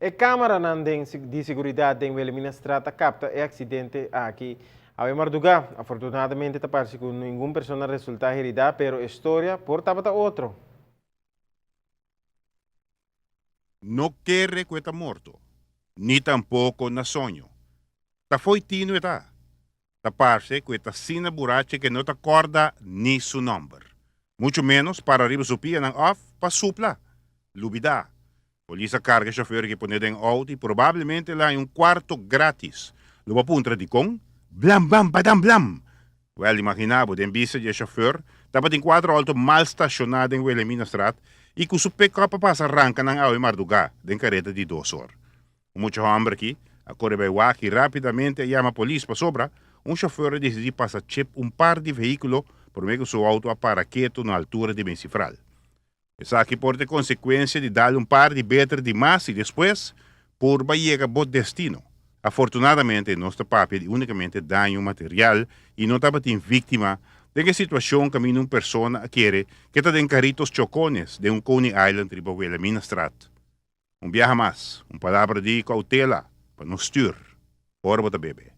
E camaranan den di seguridad den Wilhelminastraat a capta e accidente aki awe marduga. Afortunadamente ta parce cu ningun persona a resulta herida, pero e storia por tabata otro. No kere ku e ta morto, ni tampoko na soño. Ta fo'i tinu e ta. Ta parse ku e ta asina burachi ku e no ta kòrda ni su nòmber. Muchu ménos para riba su pianan òf pa supla. Lubidá. Polis a karga e shofèr ku e pone den outo i probablemente el a haña un kuarto grátis. Lo bo a puntra dikon? Blam bam badam blam! Wèl, imaginá bo, den bista di e shofèr tabatin kuater outo mal stashoná den Wilhelminastraat i ku su pickup a pasa ranka nan awe mardugá den kareta di dos or. Un mucha hòmber aki a kore bai wak i rápidamente a yama polis pasobra un shofèr a disidí pasa chip un par di vehíkulo promé ku su outo a para ketu na altura di Bensifral. Esaki por ta e konsekuensia di dal un par di beter di mas i despues purba yega bo destino. Afortunadamente nos ta papia di únikamente daño material i no tabatin víktima den e situashon kaminda un persona a kere ke ta den karitos chokones den un Coney Island riba Wilhelminastraat. Un biaha mas, un palabra di koutela pa no stür ora bo ta bebe.